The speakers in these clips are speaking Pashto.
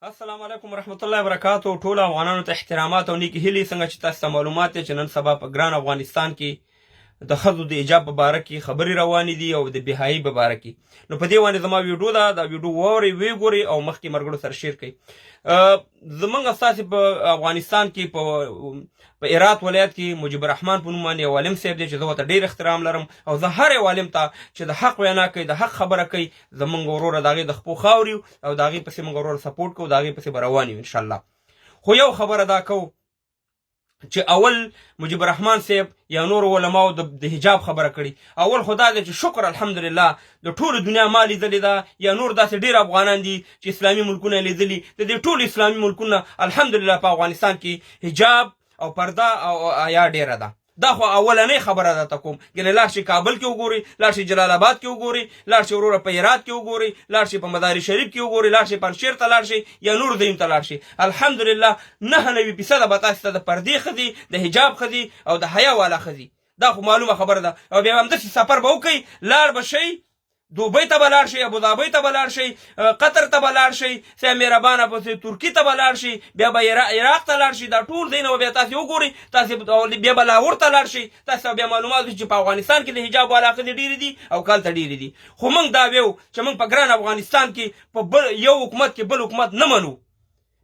السلام علیکم ورحمت الله وبرکاتو. ټول افغانانو ته احترامات او نیکې هیلې. څنګه چې تاسو ته معلومات دی چې نن سبا په ګران افغانستان کې د ښځو د حجاب په باره کې خبرې روانې دي او د بهایي په باره کې، نو په دې باندې زما ویډیو ده. دا ویډیو واورئ، ویې ګورئ او مخکې ملګرو سره شیر کړئ. زمونږ ستاسې په افغانستان کې په هرات ولایت کې مجیب الرحمن په نوم باندې یو عالم صاحب دی چې زه ورته ډېر احترام لرم، او زه هر یو عالم ته چې د حق وینا کوي، د حق خبره کوي، زمونږ وروره د هغې د خپو خاورې یو او د هغې پسې مونږ وروره سپورټ کوو، د هغې پسې به روان یو انشاءالله. خو یو خبره دا کوو چې اول مجیب الرحمن صاحب یا نور علماو د حجاب خبره کړې. اول خو دا دی چې شکر الحمدلله د ټولو دنیا ما لیدلې ده، یا نور داسې ډېر افغانان دي چې اسلامي ملکونه لیدلي، د دې ټولو اسلامي ملکونه الحمدلله په افغانستان کې حجاب او پرده او حیا ډېره ده. دا خو اولنۍ خبره درته کوم. ګنې لاړ شئ کابل کې وګورئ، لاړ شئ جلال اباد کې وګورئ، لاړ شئ وروره په هرات کې وګورئ، لاړ شئ په مزار شریف کې وګورئ، لاړ شئ پنجشیر ته لاړ شئ یا نور ځایونو ته لاړ شئ، الحمدلله 99 فیصده به تاسو ته د پردې ښځې، د حجاب ښځې او د حیا والا ښځې. دا خو معلومه خبره ده. او بیا همداسې سفر به وکړئ، لاړ به شئ، دوبۍ ته به لاړ شئ، ابوظهبۍ ته به لاړ شئ، قطر ته به لاړ شئ، سیا مهربانه پسې ترکي ته به لاړ شئ، بیا به عراق ته لاړ شئ. دا ټول ځایونه به بیا تاسې وګورئ، تاسې بیا به لاهور ته لاړ شئ، تاسې بیا معلومات چې په افغانستان کې د حجاب والا ښځې ډېرې دي او که هلته ډېرې دي. خو موږ دا ویو چې موږ په ګران افغانستان کې په بل یو حکومت کې بل حکومت نه منو.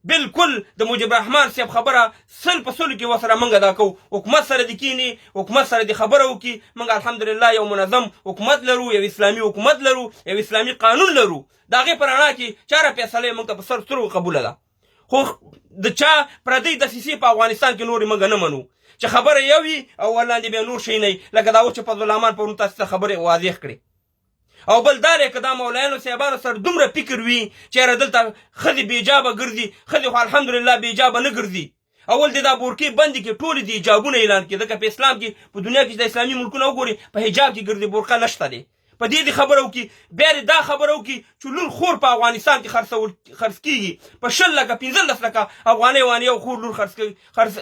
بالکل د مجیب الرحمن صاحب خبره 100% کې وسره منګه دا کو، حکومت سره د کینی، حکومت سره د خبره وکي. منګه الحمدلله یو منظم حکومت لرو، یو اسلامي حکومت لرو، یو اسلامي قانون لرو. دا غي پر اړه کې چاره فیصله موږ ته په سر سترګو قبوله ده. خو د چا پردۍ دسیسې په افغانستان کې نورې موږ نه منو چې خبره یو وي او ورلاندې بیا نور شي نه، لکه دا اوس چې فضل الرحمن پرون تاسو ته خبرې واضح کړې. او بل دا دی که دا مولایانو صاحبانو سره دومره فکر وي چې یاره دلته ښځې بې حجابه ګرځي، ښځې خو الحمدلله بې حجابه نه ګرځي. اول دې دا بورکې بندې کړي، ټولې دې حجابونه اعلان کړي، ځکه په اسلام کې، په دنیا کې چې د اسلامي ملکونه وګوري، په حجاب کې ګرځي، بورقه نشته دی. په دې دې خبره وکړي. بیا دې دا خبره وکړي چې لور خور په افغانستان کې خرڅول خرڅ کېږي په 20 لکه، 15 لکه افغانۍ باندې یو خور لور خرڅ کوي، خرڅ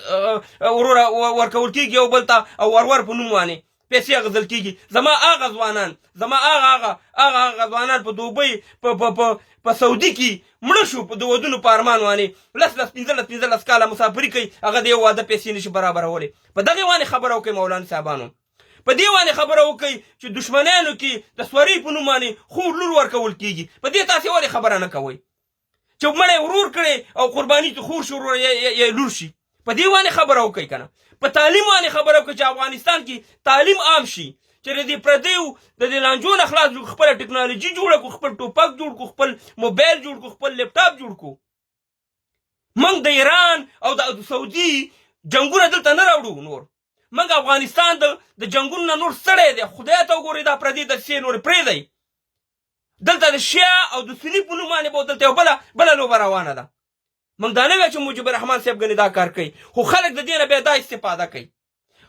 وروره ورکول کېږي یو بل ته او ورور په نوم باندې پیسې اخیستل کېږي. زما هغه ځوانان، زما هغه هغه هغه هغه ځوانان په دوبۍ، په په په په سعودي کې مړه شو په د ودونو په ارمان باندې، لس لس، 15 15 کاله مسافري کوي، هغه د یو واده پیسې نشي برابرولی. په دغې باندې خبره وکړئ مولانا صاحبانو. په دې باندې خبره وکړئ چې دشمنانو کې د سوري په نوم باندې خور لور ورکول کېږي. په دې تاسې ولې خبره نه کوئ چې مړی ورور کړي او قرباني ته خور شي، ورور یا لور شي؟ په دې باندې خبره وکړئ که نه. په تعلیم باندې خبره وکړئ چې افغانستان کې تعلیم عام شي، چې د دې پردیو د دې لانجو نه خلاص شو، خپله ټکنالوژي جوړه کړو، خپل ټوپک جوړ کړو، خپل موبایل جوړ کړو، خپل لپټاپ جوړ کړو. موږ د ایران او د سعودي جنګونه دلته نه راوړو نور. موږ افغانستان د جنګونو نه نور ستړی دی. خدای ته وګورئ، دا پردي دسیسې نورې پرېږدئ. دلته د شیعه او د سني په نوم باندې به دلته یو بله لوبه روانه ده. موږ دا نه وایو چې مجیب الرحمن صاحب ګنې دا کار کوي، خو خلک د دې نه بیا دا استفاده کوي،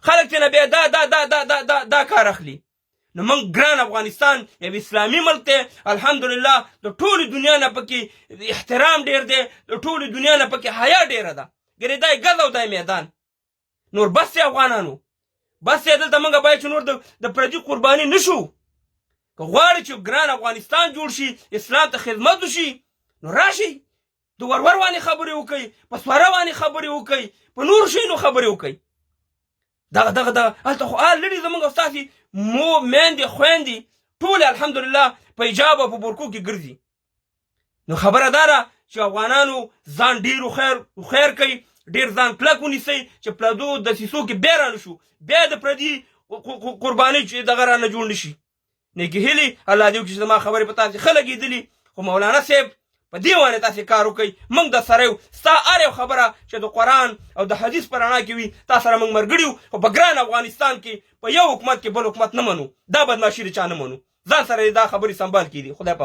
خلک ترې نه بیا دا دا دا دا دا دا دا کار اخلي. نو موږ ګران افغانستان یو اسلامي ملک دی، الحمدلله د ټولې دنیا نه پکې احترام ډېر دی، د ټولې دنیا نه پکې حیا ډېره ده. ګنې دا یې ګز او دا یې میدان. نور بس دی افغانانو، بس دی. دلته موږ باید چې نور د پردي قرباني نشو. که غواړي چې ګران افغانستان جوړ شي، اسلام ته خدمت وشي، نو راشي د ورور باندې خبرې وکړي، په سوره باندې خبرې وکړي، په نورو شیانو خبرې وکړي. دغه دغه دغه هلته خو آل لري زمونږ او ستاسې مو میندې خویندې ټولې الحمدلله په حجاب او په بورکو کې ګرځي. نو خبره دا ده چې افغانانو ځان ډېر خیر کوي، ډېر ځان کلک ونیسئ چې پردو دسیسو کې بیا رانه شو، بیا د پردي قربانۍ چې دغه رانه جوړ نه شي. نیکې هیلې، الله دې وکړي چې زما خبرې په تاسې ښه لګېدلي. خو مولانا صاحب په دې باندې تاسې کار وکړئ، موږ د سره یو. ستا هر یو خبره چې د قرآن او د حدیث په رڼا کې وي، تا سره موږ ملګري یو. خو په ګران افغانستان کې په یو حکومت کې بل حکومت نه منو، دا بدماشي د چا نه منو. ځان سره دا خبرې سنبال کړي. خدای په